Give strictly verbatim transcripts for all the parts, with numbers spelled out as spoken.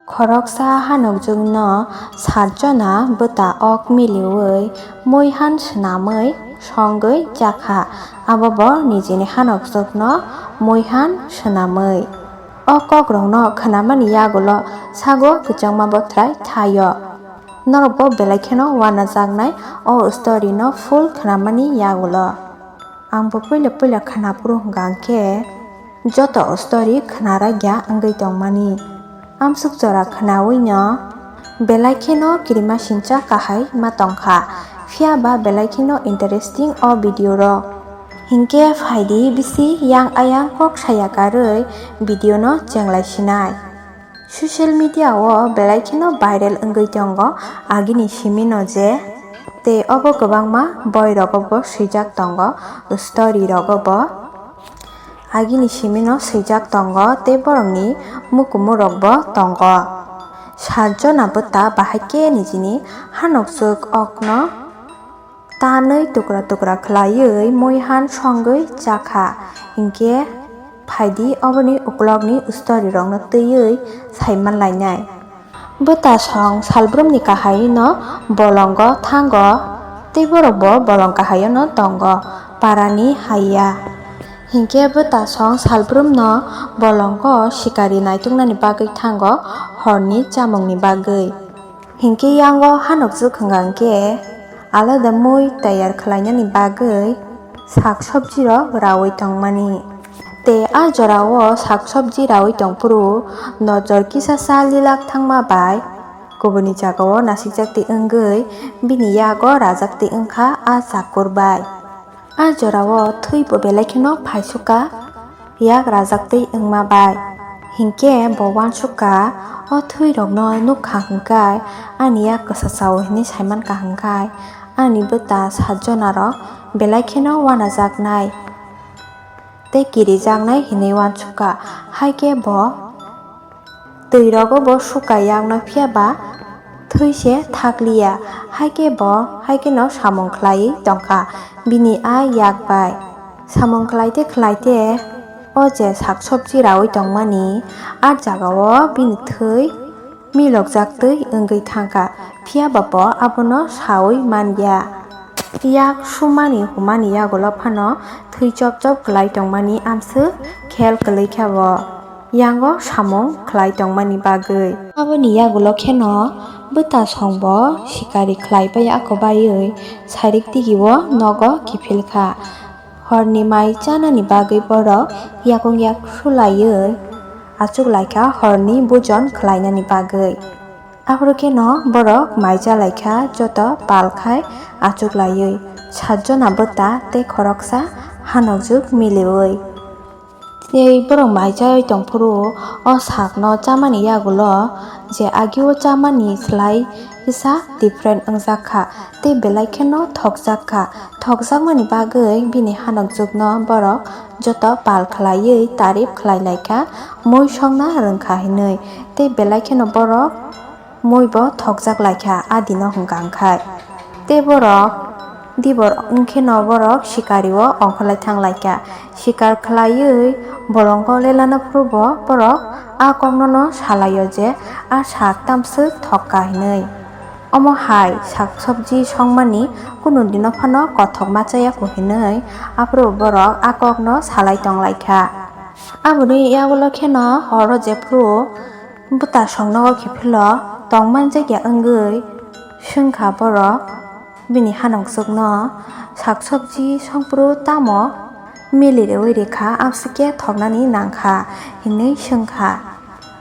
Khoroksa hanokjwkno satjona bwta ok miliui muihan swnamwi songwi chakha, abobo nijini hanokjwkno muihan swnamwi. O kokrokno khwnamani yagulo sago kwchangma bothrai thaio. Norokbo belai kheno uanajaknai o story no full khwnamani yagulo. Ang bo puila puila khwnaphuru hwnkha hwnkhe joto story khwnarakya wngwi tongmani. Amsuk jora khwnawino belai kheno kirimasingcha kahai ma tongkha, phiya ba belai kheno interesting o video rok. Hinkhe phaidi bisi yang ayang kok saya karwi video no chenglai sinai. Social media o belai kheno viral wngwi tongo agini simino je, tei obo kwbangma boirogo bo swijak tongo, story rogo bo agini simino swijak tongo tei borokni mukumu rok bo tongo. Satjona bwta bahai khe nijini hanokjwk okno tanwi tukra tukra khlaiwi muihan songwi chakha, hinkhe phaidi oboni uklokni story rokno twiwi saimanlainai. Bwta song salbrumni kahaino bolongo thango, tei borokbo bolong kahaiono tongo, parani haiya. Hinkhe bwta song salbrumno bolongo sikari naituknani bagwi thango horni chamungni bagwi. Hinkhe yango hanokjwk hwnkha hinkhe alada mui tayar khlainani bagwi sak sobji rok rawi tongmani. Tei a jorao sak sobji rawi tongphuru nojor kisa sa lilak thangma bai kubuni jagao nasikjak twi wngwi bini yago rajak twi wngkha a chakur bai. A jorao thwi bo belai kheno phaisukha yak rajak twi wngma bai. Hinkhe bo uansukha, o thwi rokno nukha hwnkhe ani yak kwsa chao hinwi saimankha hwnkhe ani bwta satjona rok belai kheno uanajaknai tei kirijaknai hinwi uansukha. Haikhe bo twi rogo bo sukha yakno, phiya ba thwi se thakliya, haikhe bo haikheno samung khlaiwi tongkha bini a yak bai. Samung khlaite khlaite o je sak sobji rawi tongmani a jagao bini thwi milokjak twi wngwi thangkha, phiya ba bo abono sawi manya. Yak sumani humani yagulo phano thwi chop chop khlai tongmani amswk khel kwlwi kha bo. Yango samung khlai tongmani bagwi. Aboni yagulo kheno bwta songbo sikari khlai bai ako baiwi sarik digio nogo kiphil kha. Horni mai chanani bagwi borok yakung yak sulaiwi achuk laikha horni bujon khlainani bagwi. Aphuru kheno borok mai cha laikha joto pal khai achuk laiwi, satjona bwta tei khoroksa hanokjwk miliwi. Tei borok mai chai tongphuru o sakno chamani yagulo je agio chamani slai kisa different wngjak kha tei belai kheno thokjak kha. Thokjakmani bagwi bini hanokjwkno borok joto pal khlaiwi tarif khlai lai kha, mui songna rwng kha hinwi. Tei belai kheno borok mui bo thokjak lai kha a dino hwnkha hwnkhe. Tei borok dibor wngkheno borok sikari o ongkhorlai thang lai kha. Sikar khlaiwi bolongo lelana phuru bo borok a kokno no salai o je a sak tamswk thok kha hinwi. Omo hai sak sobji songmani kunu dino phano kothok ma chaya kho hinwi aphuru borok a kokno salai tong lai kha. Aboni yagulo kheno horo jephuru bwta songnogo kiphilo tongman jakya wngwi swngkha borok bini hanokjwkno, "Sak sobji songphuru tamo mili rewi rikha, amswkhe thoknani nangkha?" hinwi swngkha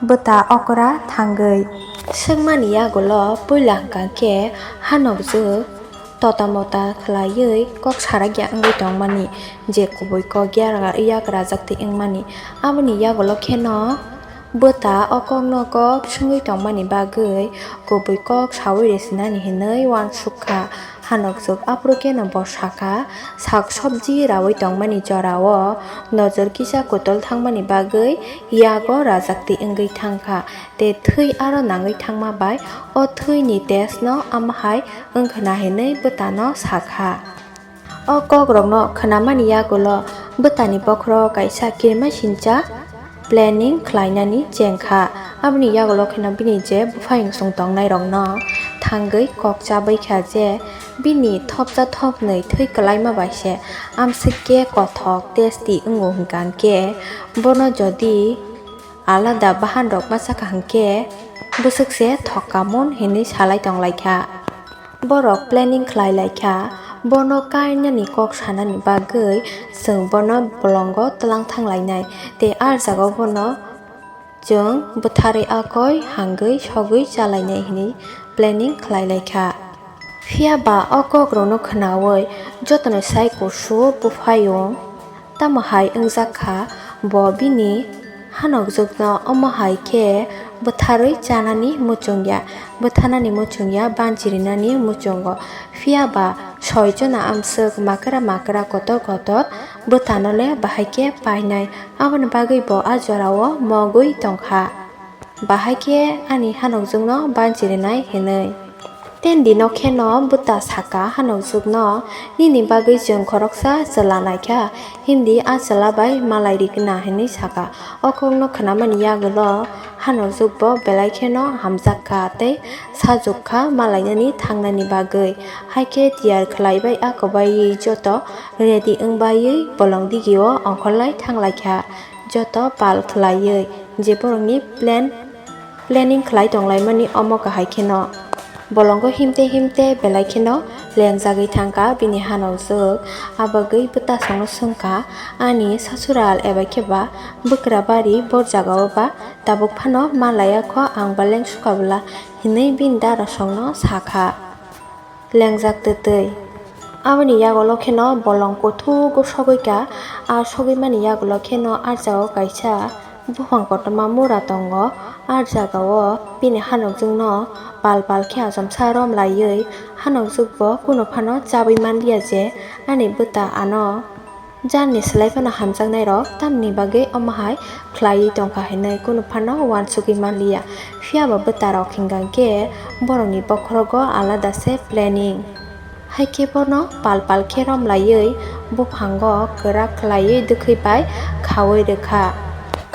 bwta okra thangwi. Swngmani yagulo puila hwnkha khe hanokjwk tota mota khlaiwi kok sarakya wngwi tongmani, je kubui kok ya-, yak rajak twi wngmani. Aboni yagulo kheno bwta o kokno kok swngwi tongmani bagwi kubui kok sawi rwsinani hinwi uansuk kha. Hanokjwk aphuru kheno bo sakha, sak sobji rawi tongmani jorao nojor kisa kutol thangmani bagwi yago rajak twi wngwi thangkha. Tei thwi aro nangwi thangma bai o thwini test no amahai wngkhwna hinwi bwtano sakha. O kokrokno khwnamani yagulo bwtani bokhorok kaisa kirimasingcha planning khlainani cheng kha. Aboni yagulo kheno bini je buphayung chwng tongnairokno thangwi kok chabwi kha je bini thopsa thopnwi thwi kwlaima bai se amswk khe kothok tasty wngo hwnkha hwnkhe bono jodi alada bahanrok ma chakha hwnkhe bwswk se thokkamon hinwi salai tonglaikha. Borok planning khlai lai kha, bono kainani kok sanani bagwi chwng bono bolongo twlang thang lainai, tei a jagao bono chwng bwtharwi akoi hangwi sogwi cha lainai hinwi planning khlai lai kha. Phiya ba o kokrokno khwnaui jotono sai kusu buphayung. Tamo hai wngjak kha, bo bini hanokjwkno omo hai khe bwtharwi chanani muchung ya, bwtharnani muchung ya, banchirinani muchungo. Phiya ba soi jona amswk makra makra kotor kotor bwtano le bahai khe painai, aboni bagwi bo a jorao mogwi tong kha. Bahai khe ani hanokjwkno banchirinai hinwi. Tendi no kheno bwta saka hanokjwkno, "Nini bagwi chwng khoroksa chwla naikha, himdi a chwla bai malai rigwna," hinwi saka. O kokno khwnamani yagulo hanokjwk bo belai kheno hamjak kha tei sajwk kha malainani thangnani bagwi. Hai khe tiyar khlaibai a kwbaiwi joto ready wngbaiwi bolong digio ongkhorlai thanglaikha. Joto pal khlaiwi je borokni plan, planning khlai tonglaimani omo kahai kheno. Bolongo himte himte belai kheno lengjagwi thangkha bini hanokjwk. Abagwi bwtasongno swngkha, "Ani sasural eba khe ba bwkra bari bor jagao ba tabuk phano malaya kho, ang ba lengsukha bwla," hinwi bini darasongno sakha. Lengjak twtwi. Aboni yagulo kheno bolong kuthugo sogwi kha. A sogwi mani yagulo kheno a jagao kaisa buphang kotorma mura tongo. A jagao bini hanokjwkno pal pal khe achomsa rom laiwi hanokjwk bo kunu phano chabwi manliya je ani bwta ano. Janni slai phano hamjaknairok tamni bagwi omo hai khlaiwi tongkha hinwi kunu phano uansugwi manliya. Phiya ba bwtarok hinkha khe borokni bokhorogo alada se planning. Hai khe bono pal pal khe rom laiwi buphango kwrak khlaiwi dwkhwi bai khaui rwkha.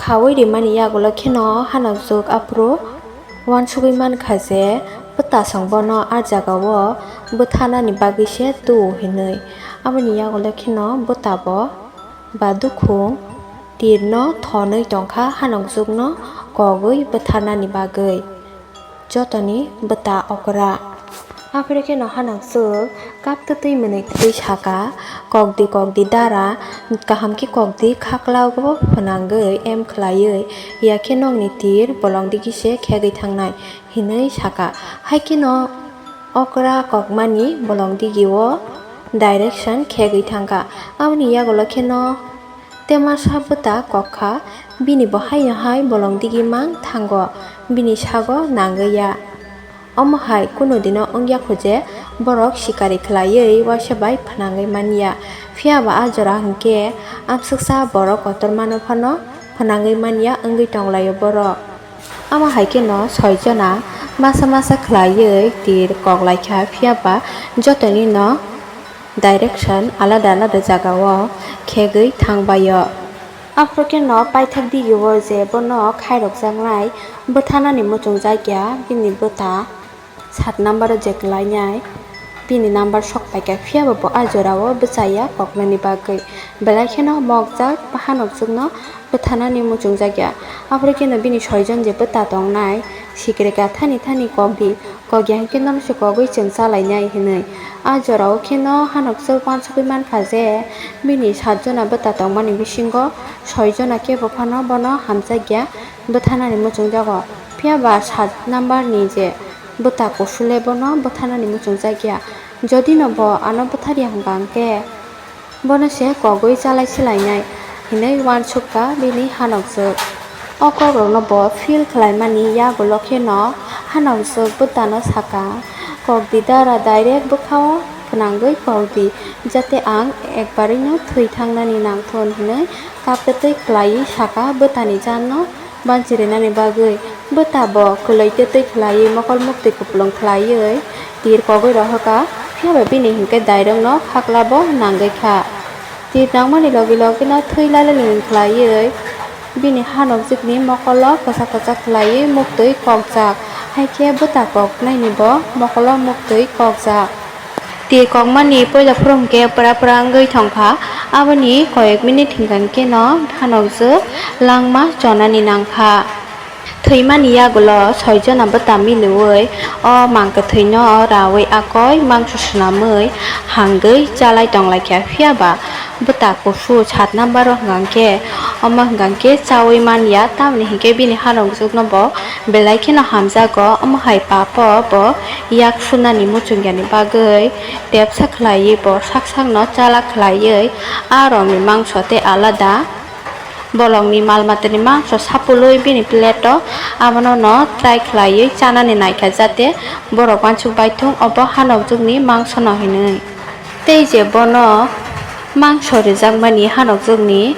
Khaui rimani yagulo kheno hanokjwk aphuru uansugwi mankha je bwtasong bono a jagao bwtharnani bagwi se tuo hinwi. Aboni yagulo kheno bwta bo ba dukhung tirno thonwi tongkha hanokjwkno kogwi bwtharnani bagwi. Jotoni bwta okra. Aphuru kheno hanokjwk kaptwtwi mwnwi twi saka, "Kokdi kokdi dara, kaham khe kokdi, khaklago phnangwi em khlaiwi, ya khe nokni tir bolong digi se khegwi thangnai," hinwi saka. Hai kheno okra kokmani bolong digio direction khegwi thangkha. Aboni yagulo kheno temasa bwta kokha, bini bo haino hai bolong digi mang thango, bini sago nangwi ya. Omo hai kunu dino wngya kho je borok sikari khlaiwi uaisa bai phnangwi manya. Phiya ba a jora hinkhe amsuksa borok kotormano phano phnangwi manya wngwi tonglaio borok. Omo hai kheno soi jona masa masa khlaiwi tir kok laikha, phiya ba jotoni no direction alada alada jagao khegwi thangbaio. Aphuru kheno paithak digio je bono khairokjaknai bwtharnani muchungjakya bini bwta. Sat number o je kwlainai bini number sok paikha, phiya ba bo a jorao bwchaya koknani bagwi. Belai kheno mokjak hanokjwkno bwtharnani muchungjakya. Aphuru kheno bini soijon je bwta tongnai, sikreka thani thani kokdi, kokya hinkhe nono se kogwi chwng chalainai hinwi. A jorao kheno hanokjwk uansugwi mankha je bini sat jona bwta tongmani bisingo soi jona kebo phano bono hamjakya bwtharnani muchungjago. Phiya ba sat number ni je bwta kusule bono bwtharnani muchungjakya. Jodi no bo ano bwtharya hwnkha hwnkhe bono se kogwi chalai silainai hinwi uansukha bini hanokjwk. O kokrokno bo feel khlaimani yagulo kheno hanokjwk bwtano sakha, "Kokdi dara, direct bwkhao phnangwi kokdi, jate ang ekbarwino thwi thangnani nangthun," hinwi kaptwtwi khlaiwi sakha bwtani janno banchirinani bagwi. Bwta bo kwlwi twtwi khlaiwi mokol muktwi kupulung khlaiwi tir kogwi rohorkha, phiya ba bini hinkhe direct no khaklabo nangwi kha. Tir nangmani logi logi no thwi lalali khlaiwi Bini hanokjwkni mokolo kwchak kwchak khlaiwi muktwi kokjak, hai khe bwta koknainibo mokolo muktwi kokjak. Twi kokmani puila phuru hwnkhe pura pura wngwi thangkha, aboni koyek minute hwnkha hwnkhe no hanokjwk langma chonani nangkha. Thwimani yagulo soijona bwta miliui o mang kwthwino raui akoi mangso swnamwi hangwi chalai tonglaikha, phiyaba bwta kusu satna baro hwnkha hwnkhe, omo hwnkha hwnkhe chaui manya, tamoni hinkhe bini hanokjwkno bo belai kheno hamjago, omo hai papo bo yak sunani muchungyani bagwi tepsa khlaiwi bo sak sakno chala khlaiwi a rokni mangso tei alada bolongni mal matani mangso sapului bini plate-o abono no try khlaiwi chanani naikha, jate borok uansuk baithung obo hanokjwkni mangsono hinwi. Tei je bono mangso rijakmani hanokjwkni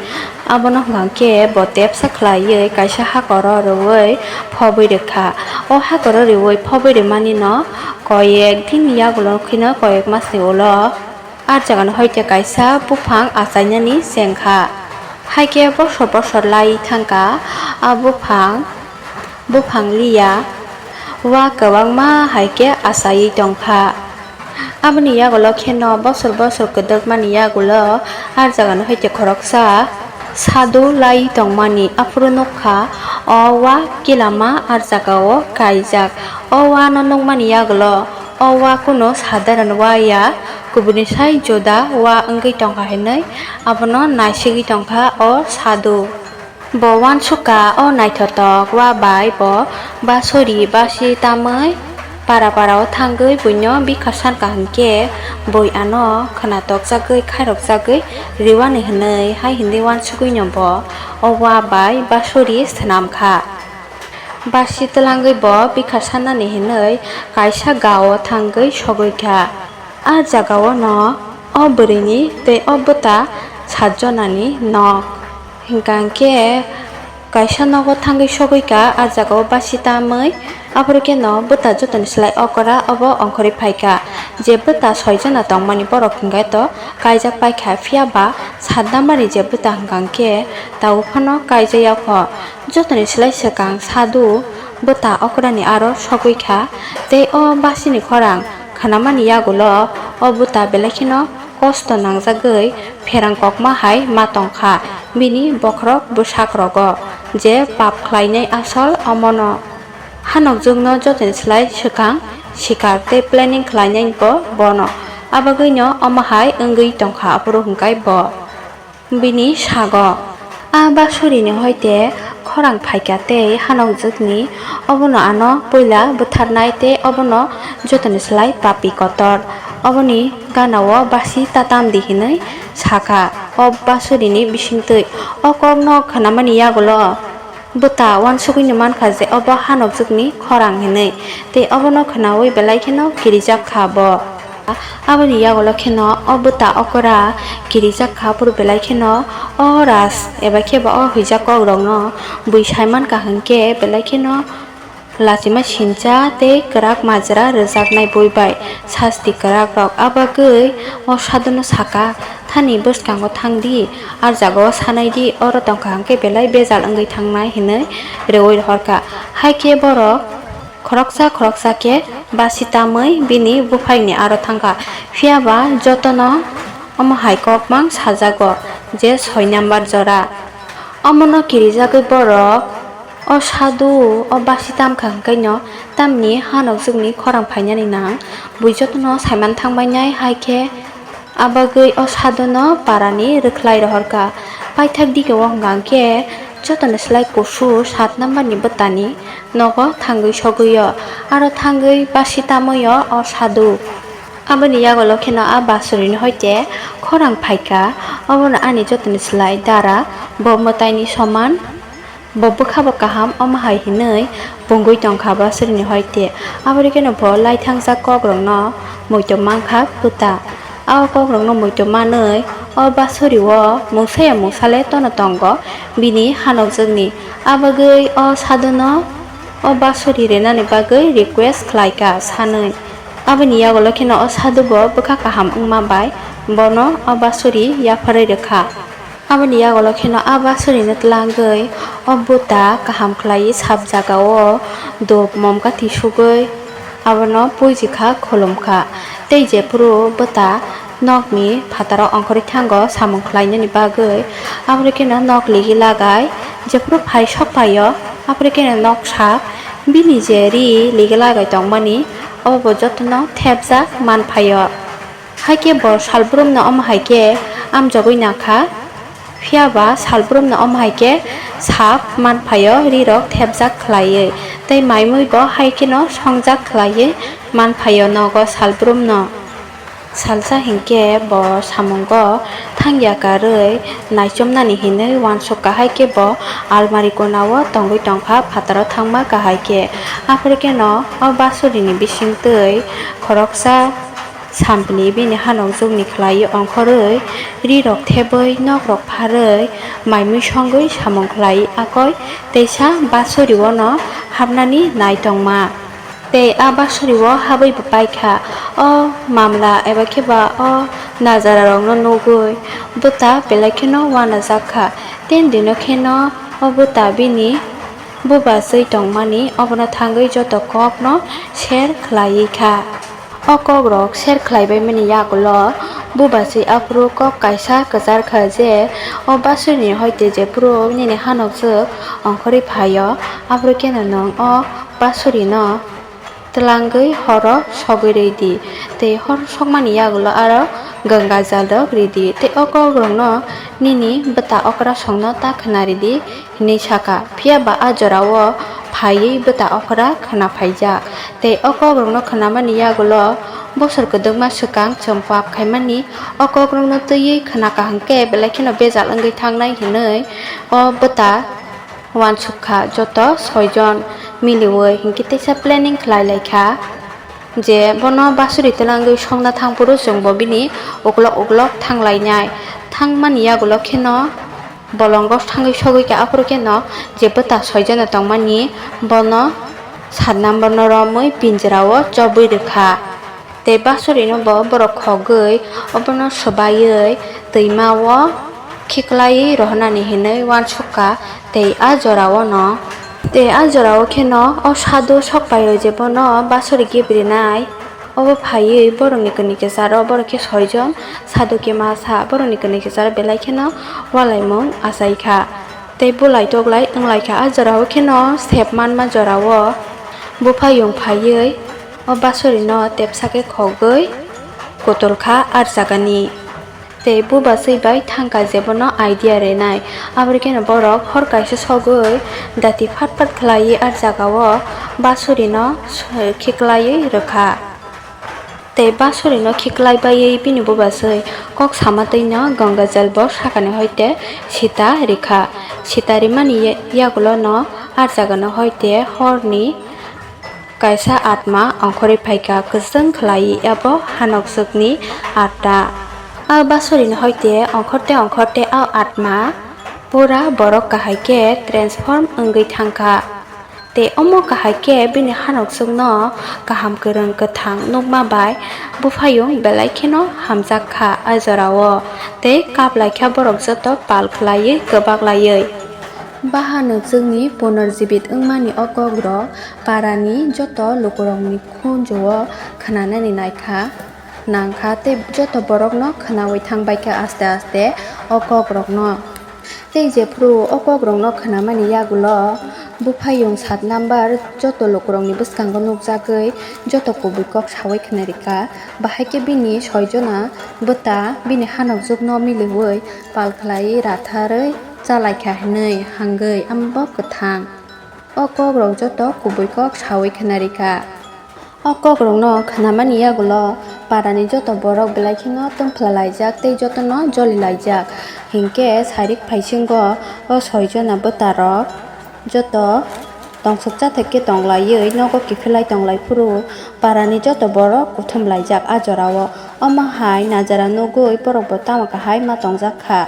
abono hwnkha khe bo tepsa khlaiwi kaisa hakoro rwui phobwi rwkha. O hakoro rwui phobwi rwmani no koyek din yagulo kheno koyek masni ulo ah jagani hoite kaisa buphang achainani chengkha. Haikhe bosor bosor lai thangkha ah buphang, buphang liya wa kwbangma haikhe achaiwi tongkha. Aboni yagulo kheno bosor bosor kwdwkmani yagulo ah jagani hoite khoroksa sadu lai tongmani aphuru nukha. O wa kilama ah jagao kaijak. O wa no nukmani yagulo o wa kunu sadharan wa ya, kubuni sai juda wa wngwi tongkha hinwi abono naisigwi tongkha o sadu. Bo uansukha o naithotok wa bai bo basuri basi tamwi para para o thangwi buino bikha sankha hinkhe bui ano khwna tokjagwi khairokjagwi riwani hinwi hai hinwi uansugwino bo o wa bai basuri swnamkha. Basi twlangwi bo bikha sanani hinwi kaisa ga o thangwi sogwikha. Ah jagao no o bwrwini tei o bwta satjonani nok. Hwnkha hwnkhe kaisa nogo thangwi sogwikha, ah jagao basi tamwi. Aphuru kheno bwta jotoni slai okora obo ongkhorwi phaikha. Je bwta soijona tongmani borok hwnkhe to kaijak paikha, phiyaba satnamani je bwta hwnkha hwnkhe tabuk phano kaijayakho. Jotoni slai swkang sadu bwta okrani aro sogwikha, tei o basini khorang khwnamani yagulo o bwta belai kheno kosto nangjagwi pherang kokma hai ma tongkha bini bokhorok bwsakrogo, je pap khlainai asol omono. Hanokjwkno jotoni slai swkang sikar tei planning khlainai bo bono, abagwino omo hai wngwi tongkha aphuru hwnkhe bo. Bini sago, a basurini hoite khorang phaikha tei hanokjwkni obono ano puila butharnai tei obono jotoni slai papi kotor. Oboni ganao basi tatam di hinwi sakha o basurini bisingtwi. O kokno khwnamani yagulo bwta uansugwino mankha je obo hanokjwkni khorang hinwi, tei obono khwnaui belai kheno kirijak kha bo. Aboni yagulo kheno o bwta okora kirijak kha, aphuru belai kheno o ras eba khe ba o huijak kokrokno bui saimankha hinkhe belai kheno lachima sincha tei kwrak majra rwjaknai bui bai sasti kwrakrok. Abagwi o sadhuno sakha, "Thani bwskango thang di, ah jagao sanai di, oro tongkha hwnkhe belai bejal wngwi thangnai," hinwi rwui rohorkha. Hai khe borok khoroksa khoroksa khe basi tamwi bini buphaini aro thangkha. Phiyaba jotono omo hai kokmang sajago je soi number jora. Omono kirijagwi borok o sadhu o basi tamkha hwnkhe no tamni hanokjwkni khorang phainani nang bui jotono saiman thangbainai, hai khe abagwi o sadhuno parani rwkhlai rohorkha. Paithak digi o hwnkha hwnkhe jotoni slai kusu sat number ni bwtani nogo thangwi sogwio, aro thangwi basi tamwio o sadhu. Aboni yagulo kheno a basurini hoite khorang phaikha, obono ani jotoni slai dara, bo mwtaini soman. Bo bwkha bo kaham omo hai hinwi pungwi tongkha basurini hoite. Aboni kheno bo lai thangjak kokrokno muitu mankha bwta. A kokrokno muitu manwi o basuri o mungsaya mungsa le tono tongo bini hanokjwkni. Abagwi o sadhuno o basuri rinani bagwi request khlaikha sanwi. Aboni yagulo kheno o sadhu bo bwkha kaham wngma bai bono o basuri yapharwi rwkha. Aboni yagulo kheno a basurino tlangwi o bwta kaham khlaiwi sap jagao dhup momkati sugwi abono puijikha, khulumkha. Tei jephuru bwta nokni phataro ongkhorwi thango samung khlainani bagwi, aphuru kheno nok ligi lagai jephuru phai sok phaio, aphuru kheno noksa bini je ri ligi lagai tongmani obo jotono thepjak manphaio. Haikhe bo salbrumno omo hai khe amjogwi nakha. Phiya ba salbrumno omo hai khe sap manphaio, rirok thepjak khlaiwi, tei maimui bo hai kheno songjak khlaiwi manphaio nogo salbrumno. Salsa hinkhe bo samungo thangya karwi naichomnani hinwi uansukha, hai khe bo almari konao tongwi tongkha, phataro thangma kahai khe. Aphuru kheno o basurini bisingtwi khoroksa sampli bini hanokjwkni khlaiwi ongkhorwi, rirok thebwi, nokrok pharwi, maimui songwi samung khlai akoi teisa basurio no hapnani nai tongma. Tei a basurio habwi bo paikha. O mamla eba khe ba o najararokno nugwi bwta belai kheno uanajakha. Tei dino kheno o bwta bini bubaswi tongmani obono thangwi joto kokno share khlaiwi kha. O kokrok share khlaibaimani yagulo bubaswi aphuru kok kaisa kwcharkha je o basurini hoite jephuru nini hanokjwk ongkhorwi phaio, aphuru kheno nwng o basurino twlangwi horo sogwi rwdi, tei hor sokmani yagulo aro Ganga jal rok rwdi, tei o kokrokno nini bwta okra songno ta khna rwdi, hinwi sakha. Phiya ba a jorao phaiwi bwta okra khna phaijak, tei o kokrokno khnamani yagulo bosor kwdwkma swkang chwng pap khaimani o kokrokno twiwi khna kaham khe belai kheno bejal wngwi thangnai hinwi o bwta uansukha joto soijon miliwi, hinkhe teisa planning khlai laikha je bono basuri twlangwi songna thangphuru chwngbo bini uklok uklok thanglainai. Thangmani yagulo kheno bolongo thangwi sogwi kha, aphuru kheno je bwta soijono tongmani bono sat number no romwi pinjrao chobwi rwkha. Tei basurino bo borok khogwi obono swbaiwi twimao khiklaiwi rohornani hinwi uansukha tei a jorao no. Tei a jorao kheno o sadu sok paio je bono basuri gibrinai, obo phaiwi borokni kwnwi kwcharo, borok khe soijon sadu khe masa, borokni kwnwi kwcharo belai kheno ualaimung achaikha. Tei bulai toklai wnglaikha a jorao kheno sep manma jorao buphayung phaiwi o basurino tepsa khe khogwi kotolkha ar jagani. Tei bubaswi bai thangkha je bono idea rwnai. Aborokhe no borok hor kaisa sogwi dati phat phat khlaiwi ar jagao basurino khiklaiwi rwkha. Tei basurino khiklai baiwi bini bubaswi kok sama twino Gangajal bo sakani hoite sita rikha. Sita rimani yagulono ar jagano hoite horni kaisa atma ongkhorwi phaikha, kwchwng khlaiwi abo hanokjwkni atta. A basurino hoite ongkhorte ongkhorte a atma pura borok kahai khe transform wngwi thangkha. Tei omo kahai khe bini hanokjwkno kaham kwrwng kwthang nukma bai buphayung belai kheno hamjak kha a jorao, tei kap lai kha borok joto pal khlaiwi kwbak laiwi. Baha nwkjwkni punorjibit wngmani o kokrok parani joto lukurokni khunju-o khwnanani naikha, nangkha tei joto borokno khwnawi thangbaikha aste aste o kokrokno. Tei jephuru o kokrokno khwnamani yagulo buphayung sat number joto lukurokni bwskango nukjagwi joto kubui kok sawi khwnarikha, bahai khe bini soijona bwta bini hanokjwkno miliwi pal khlaiwi ratharwi chalaikha hinwi hangwi ambo kwthang. O kokrok joto kubui kok sawi khwnarikha. O kokrokno khwnamani yagulo parani joto borok belai kheno tongphla laijak tei jotono joli laijak. Hinkhe sairik phaisingo o soijona bwtarok joto tongsok chathak khe tonglaiwi nogo kiphilai tonglai phuru parani joto borok kuthum laijak a jorao. Omo hai najara nugwi borok bo tamo kahai ma tongjak kha.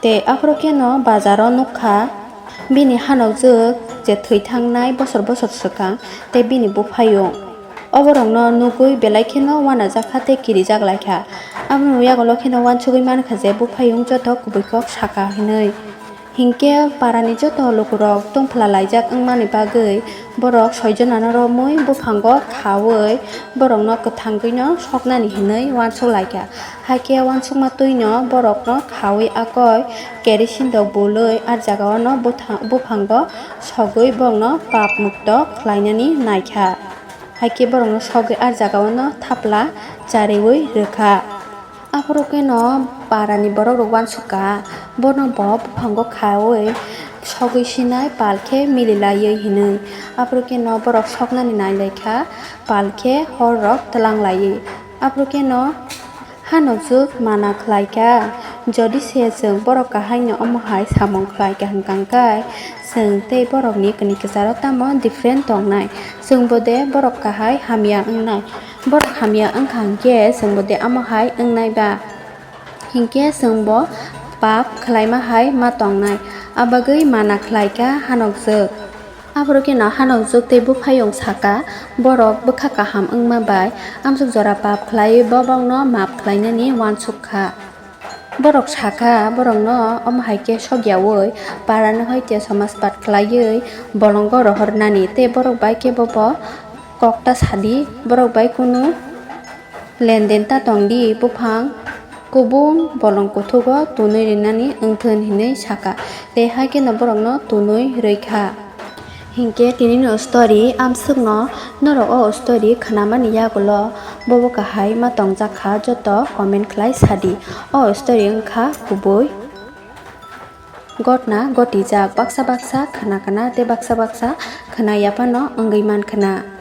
Tei aphuru kheno bazaro nukha bini hanokjwk je thwi thangnai bosor bosor swkang tei bini buphayung. O borokno nugwi belai kheno uanajak kha tei kirijak lai kha. Aboni yagulo kheno uansugwi man kha je buphayung joto kubui kok saka hinwi. Hinkhe parani joto lukurok tongphla laijak wngmani bagwi borok soijonano romwi buphango khaui borokno kwthangwino soknani hinwi uansuk lai kha. Hakhe uansukma twino borokno khaui akoi kerosene rok bului ah jagao no bupha-, buphango sogwi borokno pap mukto khlainani naikha. Hakhe borokno sogwi ah jagao no thapla chariui rwkha. Aphuru kheno parani borok rok uansukha, bono bo buphango khaui sogwi sinai pal khe mili laiwi hinwi. Aphuru kheno borok soknani nai lai kha, pal khe hor rok twlang laiwi. Aphuru kheno hanokjwk mana khlai kha, jodi se chwng borok kahai no omo hai samung khlai kha hwnkha hwnkhe chwng tei borok ni kwnwi kwcharo tamo different tongnai? Chwng bo de borok kahai hamya wngnai? Borok hamya wngkha hwnkhe chwng bo de omo hai wngnai ba? Hinkhe chwng bo pap khlaima hai ma tongnai, abagwi mana khlai kha hanokjwk. Aphuru kheno hanokjwk tei buphayung saka, borok bwkha kaham wngma bai amsuk jora pap khlaiwi bo borokno map khlainani uansuk kha. Borok sakha borokno omo hai khe sokyaui parani hoite somaj pat khlaiwi bolongo rohornani tei borok bai khe bo bo kokta sadi, borok bai kunu lenden ta tongdi, buphang kubun bolong kuthugo tunui rinani wngthun hinwi sakha tei hai kheno borokno tunui rwikha. Hinkhe tinino story amsukno norok o story khnamani yagulo bobo kahai ma tongjak kha joto comment khlai sadi. O story wngkha kubui gotna gotijak, baksa baksa khna khna tei baksa baksa khna yaphano wngwi man khna.